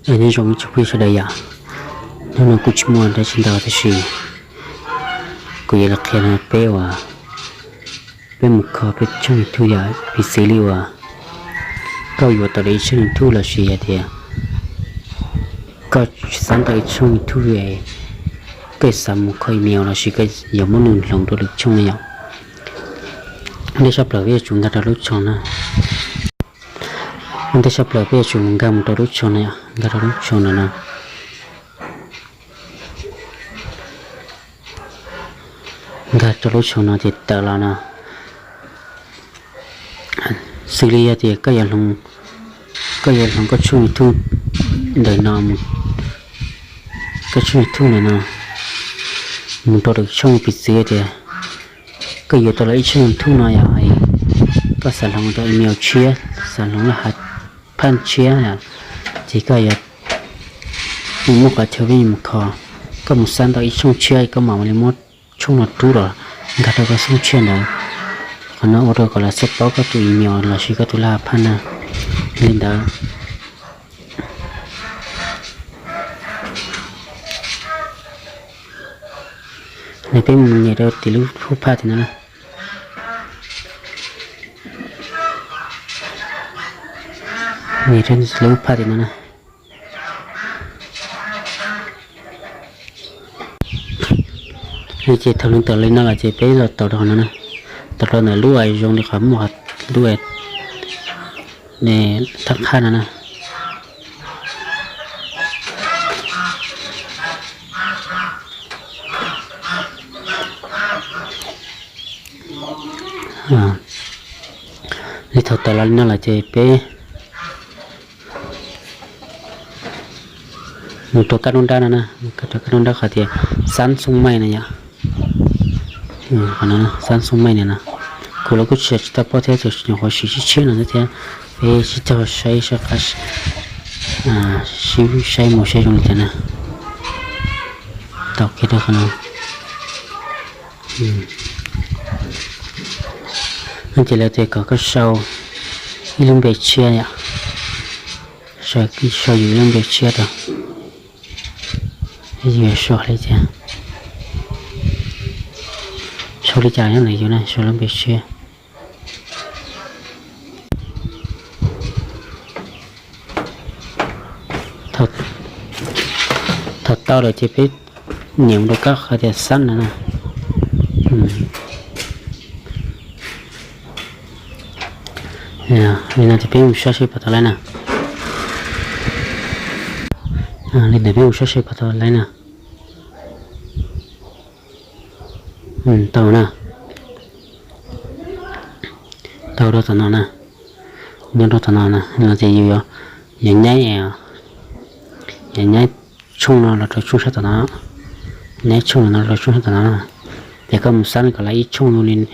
Nyob zoo ib tsoom phooj ywg sawv daws yom, hnub no kuj tsis muaj dab tsi ntau tab sis kuv yuav los qhia rau peb uas peb mus kho peb tshooj YouTube yom, piv txwv li uas koj yuav tau ib tshooj YouTube lossis hais tias koj xav tau ib tshooj YouTube, koj xav mus kho email lossis koj yuav muab nws hloov rau lwm tshooj no yom. Ntej tshaj plaws peb yuav tsum nkag rau lub tshooj no. Ntej tshaj plaws peb yuav tsum nkag mus rau lub tshooj no yom, nkag rau lub tshooj no no. Nkag rau lub tshooj no ces tawm los no. Xws li yog tias koj yuav hloov, koj yuav hloov koj tshooj YouTube ntawm no, koj tshooj YouTube ntawm no mus rau lwm tshooj, piv txwv tias koj yuav tau los ib tshooj YouTube no yom, koj xav hloov rau email tshiab, xav hloov laj hav phaj tshiab, ces koj yuav muaj qhov chaw peb yuav mus kho. Koj mus xav tau ib tshooj tshiab koj mam li muab tshooj no rub los nkag rau koj xub tshiab ntawd. Qhov no ua rau kom lawv txhob paub koj tus email lossis koj tus laj hav phaj na. Li ntawd. Nws peb mus nias rau tim lub phaj tim no na. Nias rau lub phaj tim no na. Ces thaum nws tawm li no lawm ces peb los tau rau qhov no na, tau rau ntawm lub uas zoo li qhov muaj lub thab qhaj no na. Li thaum tawm los li no lawm ces peb mus rau kab nruab nrab no na, mus rau kab nruab nrab qhov tias xab xooj maij no yom. Xab xooj maij no na, kuv los kuj tsis tau paub thiab, tus nyuam qhuav siv tshiab tshiab no thiab, peb sib caug saib sib qab, sib saib mus saib zoo li cas na. Tau kiag rau qhov no. Ces lawv tias kom koj sau ib lub npe tshiab yom, sau yus ib lub npe tshiab rau. Yus sau li cas, sau li cas nyob ntawm yus na, sau lub npe tshiab. Thaum tau lawm ces peb nias mus rau kab qhov tias xab no na. Li no ces peb mus saib seb puas tau lawm na. Li ntawd peb mus saib seb puas tau lawm na. Tau na. Tau rau tom no na. Nyob rau tom no na, no ces yus yuav nyaib, yus nyaib tshooj no los rau tshooj sab tom no. Nyaib tshooj no los rau tshooj sab tom no. Ces koj mus xab kom lawv ib tshooj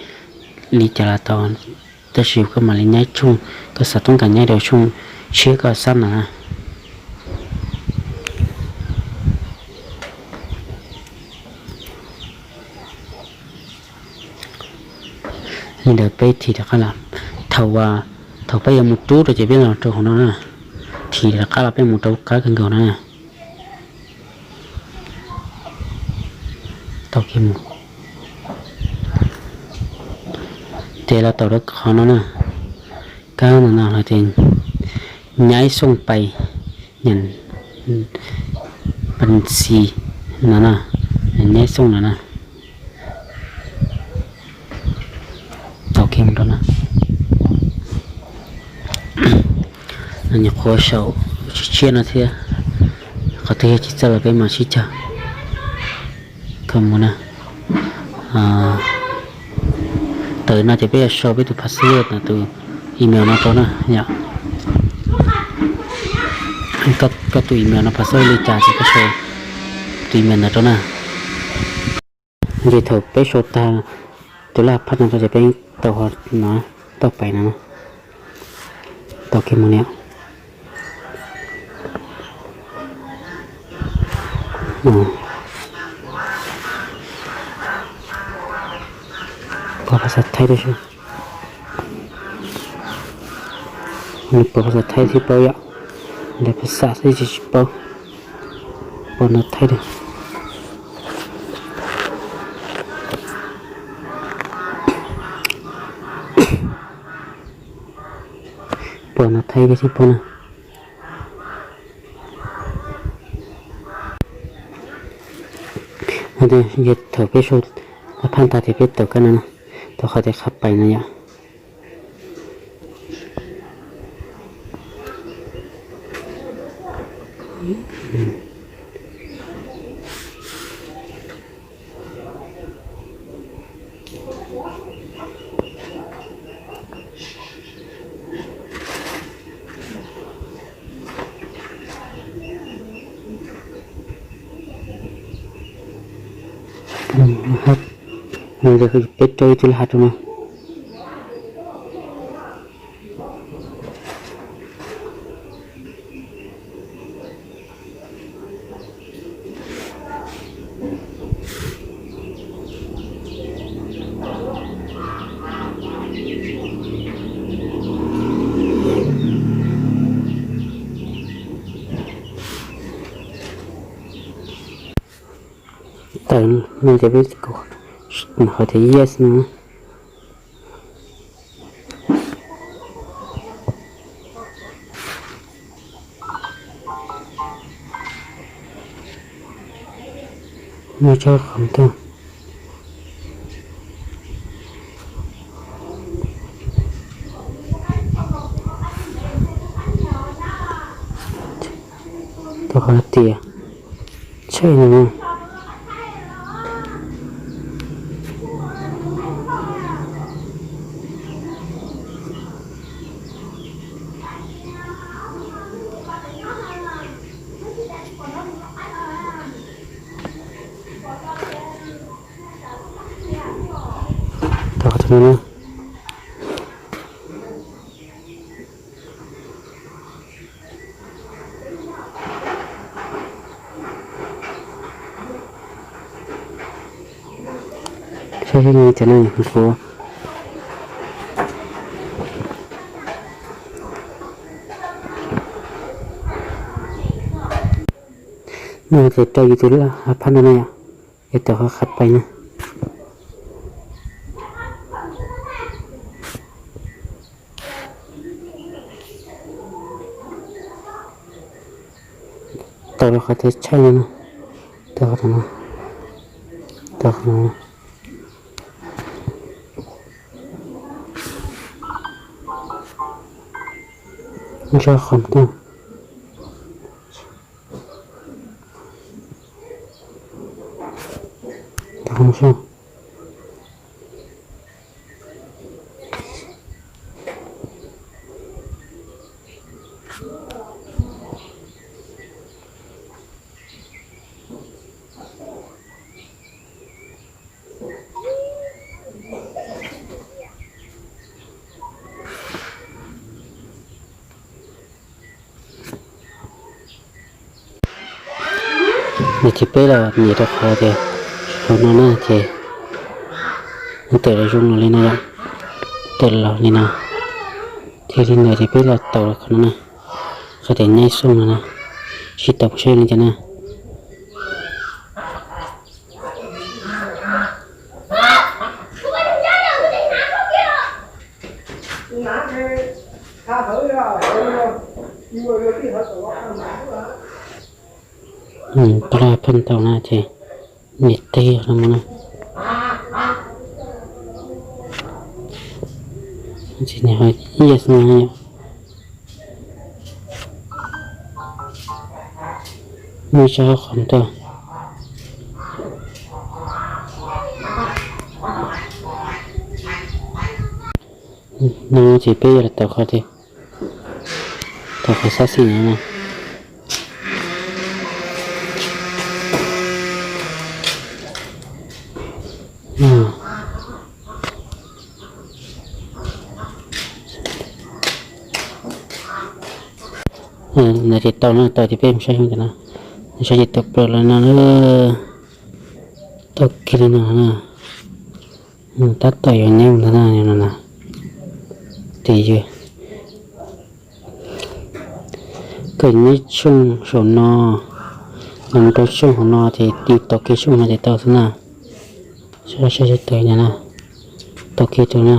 li cas los tau, tab sis koj mam li nyaib tshooj koj xav toob kas nyaib rau tshooj tshiab koj xab no na. Li ntawd peb thim rov qab los, thaum, thaum peb yuav mus rub rau ces peb los rau hauv no na, thim rov qab los peb mus rau qab kawg nkaus no na. Tau kiag mus. Ces los tau rau qhov no na, kab no no los ces nyaib xooj pais, nyaib, pais xis no na, nyaib xooj no na. Tau kiag mus rau no. Nyuam qhuav sau tshiab tshiab no thiab, qhov twg yog tsis txawj los peb mam sib cog. Kho mus na. Tawm no ces peb yuav sau peb tus password no, tus email no rau na yom. Koj tus email no password li cas ces koj sau tus email ntawd rau na. Ces thaum peb sau tag tus laj phaj no rau ces peb tau ho no, tau pais no, tau kiag mus niam. Pom phas xas thaib rau, nws pom phas xas thaib thiab paub yom. Lawv phas xas xwb tsis paub. Pos no thaij, pos no thaij peb tsis paub na. Yog thaum peb sau laj phaj tag ces peb tawm kab no na, tau qhov tias qhab pais no yom. Peb rau ib tug laj hav rau no. Tawm no ces peb qhov tias yes no. Muaj tsob qhov tuaj. Tau qhov tias tshaj no. Tau qhov tias no na. Saib seb nws cov no kuv no ces rau yus tus laj hav phaj ntawd na yom, es tawm qhov qhab pais na. Tau los qhov tias tshaj no na. Tau qhov no, tau qhov no. Ntsa qhov tuaj. Tau qhov no xwb. No ces peb los nias rau qhov tias hauv no na ces tawm los zoo no li no yom. Tawm los li no. Ces li ntawd ces peb los taus qhov no na, qhov tias nyaib xoj no na, sib tau mus saib li cas na. Pab phaj tau na ces nias teg no mus na. Ces nias qhov yes no yom. Muaj ib sab qhov tuaj. No ces peb yuav los taus qhov tias, taus qhov xab xis no na. No ces tau no, tau ces peb mus saib xyoo ntawm no, saib ces tau plaws los no, tau kiag li no na. Tab tom yuav nyob ntag na, no na. Ces yog Pem neb tshooj saum no, los rau tshooj hauv no ces tiv tau kiag tshooj no ces tau xwb na. Saib seb tau na, tau kiag rau na.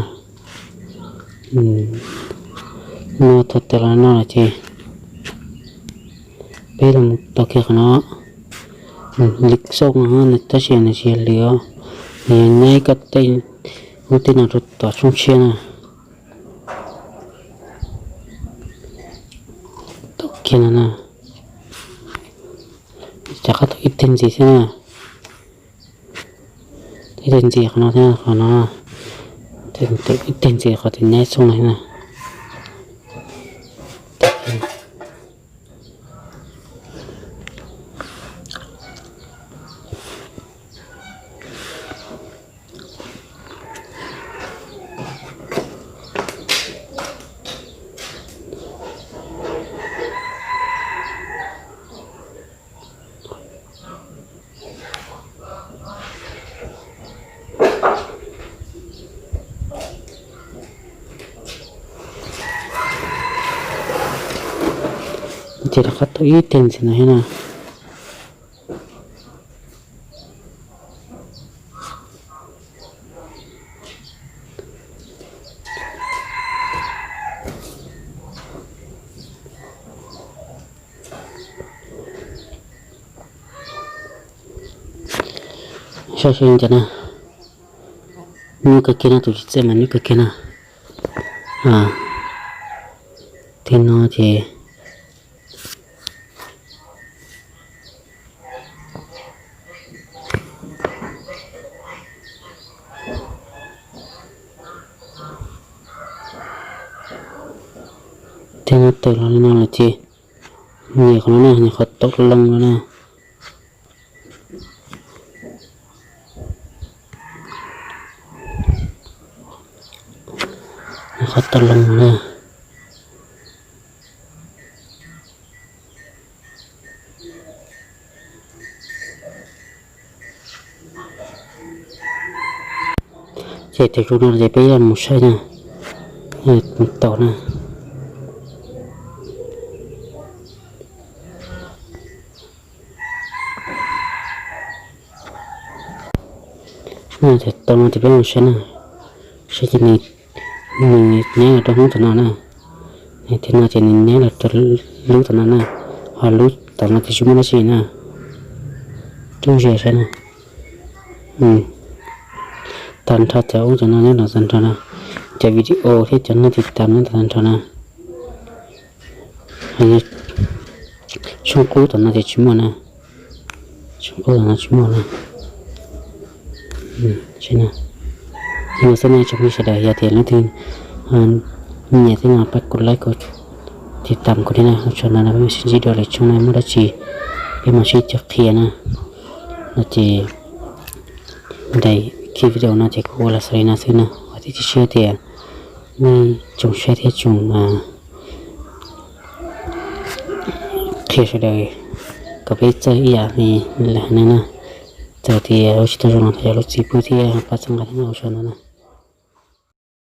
No thaum tawm los no lawm ces peb los tau kiag qhov no, lwm xauj no tab sis nws tsis yog lwm os, nws yog neb koj tej, lub tej no rau tom tshooj tshiab na. Tau kiag no na, rov qab tau ib teg ntxiv thiab na. Ib teg ntxiv qhov no thiab qhov no, ib teg ntxiv qhov tias neb xauj no thiab na. Ces rov qab tau ib teg ntxiv no thiab na. Saib seb cas na. Nyuaj kawg kiag na, tus tsis txawj mas nyuaj kawg kiag na. Tej no ces tej no tawm los li no lawm ces nias qhov no na, nias qhov tau loo no na. Qhov tau loo na. Ces thaum zoo no ces peb yuav mus saib na, tau na. Tau no ces peb mus saib na, saib ces nws neb los rau hnub tom no na. Nws tias no ces nws neb los rau lub tom no na, ho lub tom no ces tsis muaj dab tsi na. Rub zias saib na. Tag nrho cov ub tom no nyob no tag nrho na, cov video thiab cov neeg tiv tam nyob tag nrho na. Tshooj qub tom no ces tsis muaj na, tshooj qub tom no tsis muaj na. Li no xwb nej tsoom phooj ywg sawv daws, yog tias leej twg nyiam thiab no pab kuv like, kuv tiv tam kuv thiab na. Ua tsaug ntau na, peb mam sib ntsib dua lwm tshooj na, muaj dab tsi peb mam sib cog qhia na. No ces daim video no ces kuv ua los xaus li no xwb na, ua thiab cia siab tias nej tsoom saib thiab tsoom qhia sawv daws kom peb txawj ib yam li lawm ne na. Txawm tias ua tsis tau zoo los thov cov lus txim pub thiab pab txhawb nqa thiab na, ua tsaug ntau na.